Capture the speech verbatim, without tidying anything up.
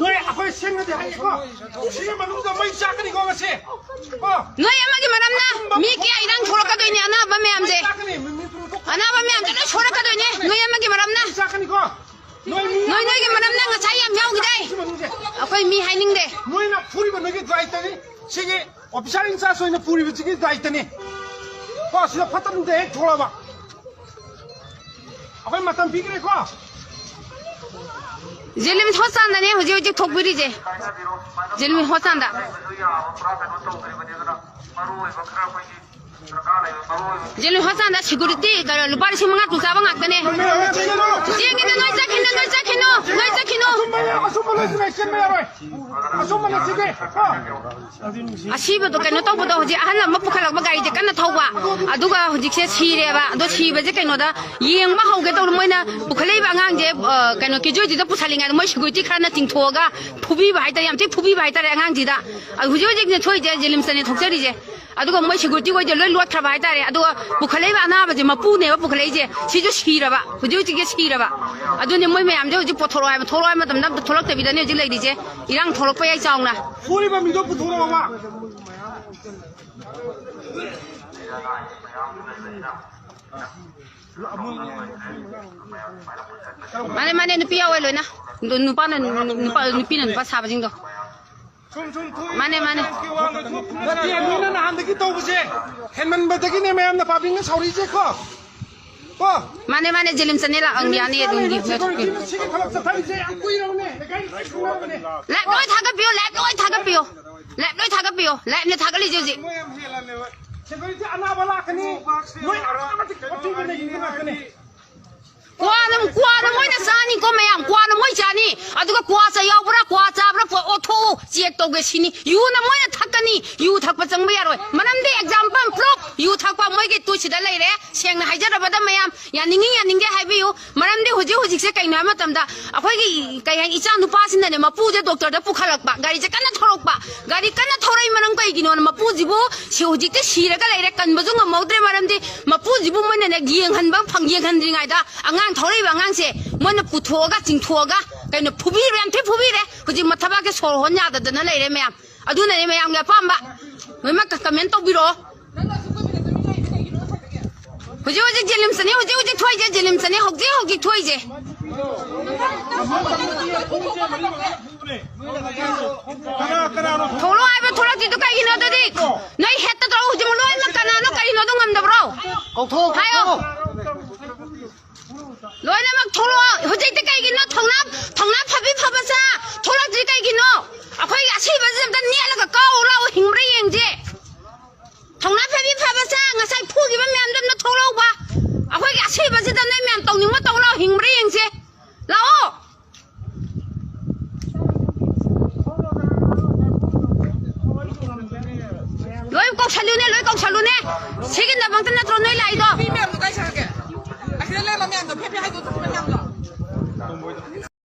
ꯅꯣꯏ ꯑꯩꯈꯣꯏ ꯁꯦꯡꯅꯗꯤ ꯍꯥꯏꯒꯦꯀꯣ, ꯁꯤꯒꯤ ꯃꯅꯨꯡꯗ ꯃꯩ ꯆꯥꯛꯀꯅꯤꯀꯣ ꯉꯁꯤ꯫ ꯀꯣ? ꯅꯣꯏ ꯑꯃꯒꯤ ꯃꯔꯝꯅ ꯃꯤ ꯀꯌꯥ ꯏꯔꯥꯡ ꯊꯣꯛꯂꯛꯀꯗꯣꯏꯅꯦ, ꯑꯅꯥꯕ ꯃꯌꯥꯝꯁꯦ꯫ ꯑꯅꯥꯕ ꯃꯌꯥꯝꯁꯦ ꯂꯣꯏ ꯁꯣꯛꯂꯛꯀꯗꯣꯏꯅꯦ, ꯅꯣꯏ ꯑꯃꯒꯤ ꯃꯔꯝꯅ꯫ ꯆꯥꯛꯀꯅꯤꯀꯣ? ꯅꯣꯏ ꯃꯤ ꯅꯣꯏ ꯅꯣꯏꯒꯤ ꯃꯔꯝꯅ ꯉꯁꯥꯏ ꯌꯥꯝ ꯌꯥꯎꯈꯤꯗꯥꯏ? ꯁꯤ ꯃꯅꯨꯡꯁꯦ꯫ ꯑꯩꯈꯣꯏ ꯃꯤ ꯍꯥꯏꯅꯤꯡꯗꯦ꯫ ꯅꯣꯏꯅ ꯐꯨꯔꯤꯕ ꯅꯣꯏꯒꯤ ꯗꯥꯏꯇꯅꯤ꯫ ꯁꯤꯒꯤ ꯑꯣꯐꯤꯁꯥꯔ ꯏꯟꯆꯥꯔꯖ ꯑꯣꯏꯅ ꯄꯨꯔꯤꯕꯁꯤꯒꯤ ꯗꯥꯏꯇꯅꯤ꯫ ꯀꯣ, ꯁꯤꯗ ꯐꯠꯇ ꯅꯨꯡꯗ ꯍꯦꯛ ꯊꯣꯛꯂꯛꯑꯕ꯫ ꯑꯩꯈꯣꯏ ꯃꯇꯝ ꯄꯤꯈ꯭ꯔꯦꯀꯣ꯫ ꯖꯦꯅꯤꯝꯁ ꯍꯣꯁꯄꯤꯇꯥꯜꯗꯅꯦ ꯍꯧꯖꯤꯛ ꯍꯧꯖꯤꯛ ꯊꯣꯛꯄꯤꯔꯤꯁꯦ꯫ ꯖꯦꯅꯤꯝꯁ ꯍꯣꯁꯄꯤꯇꯥꯜꯗ꯫ ꯖꯦꯅꯤꯝꯁ ꯍꯣꯁꯄꯤꯇꯥꯜꯗ ꯁꯦꯀ꯭ꯌꯨꯔꯤꯇꯤ ꯀꯩꯅꯣ ꯂꯨꯄꯥ ꯂꯤꯁꯤꯡ ꯃꯉꯥ ꯇꯔꯨꯛ ꯆꯥꯕ ꯉꯥꯛꯇꯅꯦ꯫ ꯆꯦꯟꯒꯤꯅ ꯅꯣꯏ ꯆꯠꯈꯤꯅꯨ, ꯅꯣꯏ ꯆꯠꯈꯤꯅꯨ, ꯅꯣꯏ ꯆꯠꯈꯤꯅꯨ꯫ ꯑꯁꯨꯝꯕ ꯂꯩ, ꯑꯁꯨꯝꯕ ꯂꯩ, ꯆꯦꯟꯕ ꯌꯥꯔꯣꯏ꯫ ꯑꯁꯨꯝꯕ ꯂꯩ, ꯆꯦꯟꯕ ꯌꯥꯔꯣꯏ꯫ ꯑꯁꯤꯕꯗꯣ ꯀꯩꯅꯣ ꯇꯧꯕꯗꯣ ꯍꯧꯖꯤꯛ ꯑꯍꯜ ꯑꯃ ꯄꯨꯈꯠꯂꯛꯄ ꯒꯥꯔꯤꯁꯦ ꯀꯟꯅ ꯊꯧꯕ꯫ ꯑꯗꯨꯒ ꯍꯧꯖꯤꯛꯁꯦ ꯁꯤꯔꯦꯕ꯫ ꯑꯗꯣ ꯁꯤꯕꯁꯦ ꯀꯩꯅꯣꯗ ꯌꯦꯡꯕ ꯍꯧꯒꯦ ꯇꯧꯕꯗ ꯃꯣꯏꯅ ꯄꯨꯈꯠꯂꯛꯏꯕ ꯑꯉꯥꯡꯁꯦ, ꯑ, ꯀꯩꯅꯣ ꯀꯦꯖꯨꯋꯦꯜꯇꯤꯗ ꯄꯨꯁꯜꯂꯤꯉꯩꯗ ꯃꯣꯏ ꯁꯦꯀ꯭ꯌꯨꯔꯤꯇꯤ ꯈꯔꯅ ꯆꯤꯡꯊꯣꯛꯑꯒ ꯐꯨꯕꯤꯕ ꯍꯥꯏꯇꯥꯔꯦ, ꯌꯥꯝ ꯊꯤ ꯐꯨꯕꯤꯕ ꯍꯥꯏꯇꯥꯔꯦ ꯑꯉꯥꯡꯁꯤꯗ꯫ ꯑ, ꯍꯧꯖꯤꯛ ꯍꯧꯖꯤꯛꯅꯦ ꯊꯣꯛꯏꯁꯦ ꯖꯦꯅꯤꯝꯁꯇꯅꯦ ꯊꯣꯛꯆꯔꯤꯁꯦ꯫ ꯑꯗꯨꯒ ꯃꯣꯏ ꯁꯦꯀ꯭ꯌꯨꯔꯤꯇꯤ ꯈꯣꯏꯗꯤ ꯂꯣꯏ ꯂꯣꯠꯈ꯭ꯔꯕ ꯍꯥꯏꯇꯥꯔꯦ꯫ ꯑꯗꯨꯒ ꯄꯨꯈꯠꯂꯛꯏꯕ ꯑꯅꯥꯕꯁꯦ ꯃꯄꯨꯅꯦꯕ ꯄꯨꯈꯠꯂꯛꯏꯁꯦ, ꯁꯤꯁꯨ ꯁꯤꯔꯕ, ꯍꯧꯖꯤꯛ ꯍꯧꯖꯤꯛꯀꯤ ꯁꯤꯔꯕ꯫ ꯑꯗꯨꯅꯦ ꯃꯣꯏ ꯃꯌꯥꯝꯁꯦ ꯍꯧꯖꯤꯛ ꯄꯨꯊꯣꯔꯛꯑꯣ ꯍꯥꯏꯕ, ꯊꯣꯛꯂꯛꯑꯣ ꯍꯥꯏꯕ ꯃꯇꯝꯗ ꯑꯝꯇ ꯊꯣꯛꯂꯛꯇꯕꯤꯗꯅꯦ ꯍꯧꯖꯤꯛ ꯂꯩꯔꯤꯁꯦ, ꯏꯔꯥꯡ ꯊꯣꯛꯂꯛꯄ ꯌꯥꯏ ꯆꯥꯎꯅ꯫ ꯐꯨꯔꯤꯕ ꯃꯤꯗꯣ ꯄꯨꯊꯣꯔꯛꯑꯣꯕ꯫ ꯃꯥꯅꯦ, ꯃꯥꯅꯦ, ꯅꯨꯄꯤ ꯌꯥꯎꯋꯦ ꯂꯣꯏꯅ꯫ ꯅꯨꯄꯥꯅ ꯅꯨꯄꯥ, ꯅꯨꯄꯤꯅ ꯅꯨꯄꯥ ꯁꯥꯕꯁꯤꯡꯗꯣ꯫ ꯃꯥꯅꯦ, ꯃꯥꯅꯦ꯫ ꯅꯠꯇꯦ, ꯅꯣꯏꯅ ꯅꯍꯥꯟꯗꯒꯤ ꯇꯧꯕꯁꯦ ꯍꯦꯟꯃꯟꯕꯗꯒꯤꯅꯦ ꯃꯌꯥꯝꯅ ꯄꯥꯕ꯭ꯂꯤꯛꯅ ꯁꯥꯎꯔꯤꯁꯦꯀꯣ꯫ ꯀꯣ? ꯃꯥꯅꯦ, ꯃꯥꯅꯦ, ꯖꯦꯂꯤꯝꯁꯅꯦ ꯂꯥꯛꯑꯝꯒꯦ, ꯌꯥꯅꯤ ꯑꯗꯨꯝꯒꯤ꯫ ꯁꯤꯒꯤ ꯊꯕꯛ ꯆꯠꯊꯔꯤꯁꯦ ꯌꯥꯝ ꯀꯨꯏꯔꯕꯅꯦ꯫ ꯂꯩꯀꯥꯏ ꯂꯣꯏ ꯈꯪꯅꯔꯕꯅꯦ꯫ ꯂꯥꯏꯞ ꯂꯣꯏ ꯊꯥꯒꯠꯄꯤꯌꯣ, ꯂꯥꯏꯞ ꯂꯣꯏ ꯊꯥꯒꯠꯄꯤꯌꯣ꯫ ꯂꯥꯏꯞ ꯂꯣꯏ ꯊꯥꯒꯠꯄꯤꯌꯣ꯫ ꯂꯥꯏꯞꯅꯦ ꯊꯥꯒꯠꯂꯤꯁꯦ ꯍꯧꯖꯤꯛ꯫ ꯃꯣꯏ ꯌꯥꯝ ꯍꯦꯜꯂꯝꯃꯦꯕ꯫ ꯁꯦꯀ꯭ꯌꯨꯔꯤꯇꯤ ꯑꯅꯥꯕ ꯂꯥꯛꯀꯅꯤ꯫ ꯃꯣꯏ ꯑꯗꯨꯛꯀꯤ ꯃꯇꯤꯛ ꯃꯊꯤꯕ ꯂꯩꯈꯤꯕ ꯉꯥꯛꯇꯅꯦ꯫ ꯀ꯭ꯋꯥꯅ, ꯀ꯭ꯋꯥꯅ ꯃꯣꯏꯅ ꯆꯥꯅꯤꯀꯣ ꯃꯌꯥꯝ, ꯀ꯭ꯋꯥꯅ ꯃꯣꯏ ꯆꯥꯅꯤ꯫ ꯑꯗꯨꯒ ꯀ꯭ꯋꯥ ꯆꯥ ꯌꯥꯎꯕ꯭ꯔꯥ, ꯀ꯭ꯋꯥ ꯆꯥꯕ꯭ꯔꯥ, ꯀ꯭ꯋꯥ ꯑꯣꯠꯊꯣꯛꯎ, ꯆꯦꯛ ꯇꯧꯒꯦ ꯁꯤꯅꯤ꯫ ꯌꯨꯅ ꯃꯣꯏꯅ ꯊꯛꯀꯅꯤ, ꯌꯨ ꯊꯛꯄ ꯆꯪꯕ ꯌꯥꯔꯣꯏ꯫ ꯃꯔꯝꯗꯤ example proof, ꯌꯨ ꯊꯛꯄ ꯃꯣꯏꯒꯤ ꯇꯨ ꯁꯤꯗ ꯂꯩꯔꯦ꯫ ꯁꯦꯡꯅ ꯍꯥꯏꯖꯔꯕꯗ ꯃꯌꯥꯝ, ꯌꯥꯅꯤꯡꯉꯤ ꯌꯥꯅꯤꯡꯗꯦ ꯍꯥꯏꯕꯤꯌꯨ꯫ ꯃꯔꯝꯗꯤ ꯍꯧꯖꯤꯛ ꯍꯧꯖꯤꯛꯁꯦ ꯀꯩꯅꯣ ꯍꯥꯏꯕ ꯃꯇꯝꯗ ꯑꯩꯈꯣꯏꯒꯤ, ꯀꯩ ꯍꯥꯏꯅꯤ, ꯏꯆꯥ ꯅꯨꯄꯥꯁꯤꯅꯅꯦ ꯃꯄꯨꯁꯦ ꯗꯣꯛꯇꯔꯗ ꯄꯨꯈꯠꯂꯛꯄ, ꯒꯥꯔꯤꯁꯦ ꯀꯟꯅ ꯊꯧꯔꯛꯄ, ꯒꯥꯔꯤ ꯀꯟꯅ ꯊꯧꯔꯛꯏ ꯃꯔꯝ ꯀꯩꯒꯤꯅꯣꯅ, ꯃꯄꯨꯁꯤꯕꯨ ꯁꯤ ꯍꯧꯖꯤꯛꯇꯤ ꯁꯤꯔꯒ ꯂꯩꯔꯦ, ꯀꯟꯕꯁꯨ ꯉꯝꯍꯧꯗ꯭ꯔꯦ꯫ ꯃꯔꯝꯗꯤ ꯃꯄꯨꯁꯤꯕꯨ ꯃꯣꯏꯅꯅꯦ ꯌꯦꯡꯍꯟꯕ ꯐꯪ-, ꯌꯦꯡꯍꯟꯗ꯭ꯔꯤꯉꯩꯗ ꯑꯉꯥꯡ ꯊꯧꯔꯛꯏꯕ ꯑꯉꯥꯡꯁꯦ ꯃꯣꯏꯅ ꯄꯨꯊꯣꯛꯑꯒ ꯆꯤꯡꯊꯣꯛꯑꯒ ꯀꯩꯅꯣ ꯐꯨꯕꯤꯔꯦ, ꯌꯥꯝ ꯊꯤ ꯐꯨꯕꯤꯔꯦ꯫ ꯍꯧꯖꯤꯛ ꯃꯊꯕꯥꯛꯁꯦ ꯁꯣꯔ ꯍꯣꯟ ꯌꯥꯗꯗꯅ ꯂꯩꯔꯦ ꯃꯌꯥꯝ꯫ ꯑꯗꯨꯅꯅꯦ ꯃꯌꯥꯝꯒꯤ ꯑꯄꯥꯝꯕ꯫ ꯂꯣꯏꯅꯃꯛ ꯀ-, comment ꯇꯧꯕꯤꯔꯛꯑꯣ꯫ ꯍꯧꯖꯤꯛ ꯍꯧꯖꯤꯛ ꯖꯦꯅꯤꯝꯁꯇꯅꯤ, ꯍꯧꯖꯤꯛ ꯍꯧꯖꯤꯛ ꯊꯣꯛꯏꯁꯦ, ꯖꯦꯅꯤꯝꯁꯇꯅꯤ, ꯍꯧꯖꯤꯛ ꯍꯧꯖꯤꯛ ꯊꯣꯛꯏꯁꯦ꯫ ꯊꯣꯛꯂꯛꯑꯣ ꯍꯥꯏꯕ ꯊꯣꯛꯂꯛꯇ꯭ꯔꯤꯗꯣ ꯀꯩꯒꯤꯅꯣ ꯑꯗꯨꯗꯤ? ꯅꯣꯏ ꯍꯦꯠꯇ ꯇꯧꯔ ꯍꯧꯖꯤꯛ ꯂꯣꯏꯅꯃꯛ ꯀꯅꯥꯅꯣ ꯀꯔꯤꯅꯣꯗꯣ ꯉꯝꯗꯕ꯭ꯔꯣ? ꯀꯧꯊꯣꯛꯑꯣ, ꯍꯥꯏꯌꯣ꯫ ꯀꯧꯊꯣꯛꯑꯣ꯫ ꯂꯣꯏꯅꯃꯛ ꯊꯣꯛꯂꯛꯑꯣ꯫ ꯍꯧꯖꯤꯛꯇꯤ ꯀꯩꯒꯤꯅꯣ ꯊꯧꯅꯥ, ꯊꯧꯅꯥ ꯐꯕꯤ ꯐꯕ ꯁꯥ ꯊꯣꯛꯂꯛꯇ꯭ꯔꯤ ꯀꯩꯒꯤꯅꯣ? ꯑꯩꯈꯣꯏꯒꯤ ꯑꯁꯤꯕꯁꯤ ꯑꯝꯇ ꯅꯦꯠꯂꯒ ꯀꯥꯎ ꯂꯥꯎ, ꯍꯤꯡꯕ꯭ꯔꯥ ꯌꯦꯡꯁꯦ꯫ ꯊꯧꯅꯥ ꯐꯕꯤ ꯐꯕ ꯁꯥ ꯉꯁꯥꯏ ꯐꯨꯈꯤꯕ ꯃꯌꯥꯝꯗꯣ ꯑꯝꯇ ꯊꯣꯛꯂꯛꯎꯕ꯫ ꯑꯩꯈꯣꯏꯒꯤ ꯑꯁꯤꯕꯁꯤꯗ ꯅꯣꯏ ꯃꯌꯥꯝ ꯇꯧꯅꯤꯡꯕ ꯇꯧ ꯂꯥꯎ, ꯍꯤꯡꯕ꯭ꯔꯥ ꯌꯦꯡꯁꯦ꯫ ꯂꯥꯛꯑꯣ꯫ ꯂꯣꯏ ꯀꯧꯁꯜꯂꯨꯅꯦ, ꯂꯣꯏ ꯀꯧꯁꯜꯂꯨꯅꯦ꯫ ꯁꯤꯒꯤꯗꯃꯛꯇ ꯅꯠꯇ꯭ꯔꯣ ꯅꯣꯏ ꯂꯥꯛꯏꯗꯣ? ꯃꯤ ꯃꯌꯥꯝꯗꯣ ꯀꯥꯏ ꯆꯠꯈ꯭ꯔꯒꯦ? ꯑꯁꯤꯗ ꯂꯩꯔꯝꯕ ꯃꯌꯥꯝꯗꯣ ꯐꯦꯠ ꯐꯦꯠ ꯍꯥꯏꯗꯣꯛꯑꯣ, ꯃꯌꯥꯝꯗꯣ꯫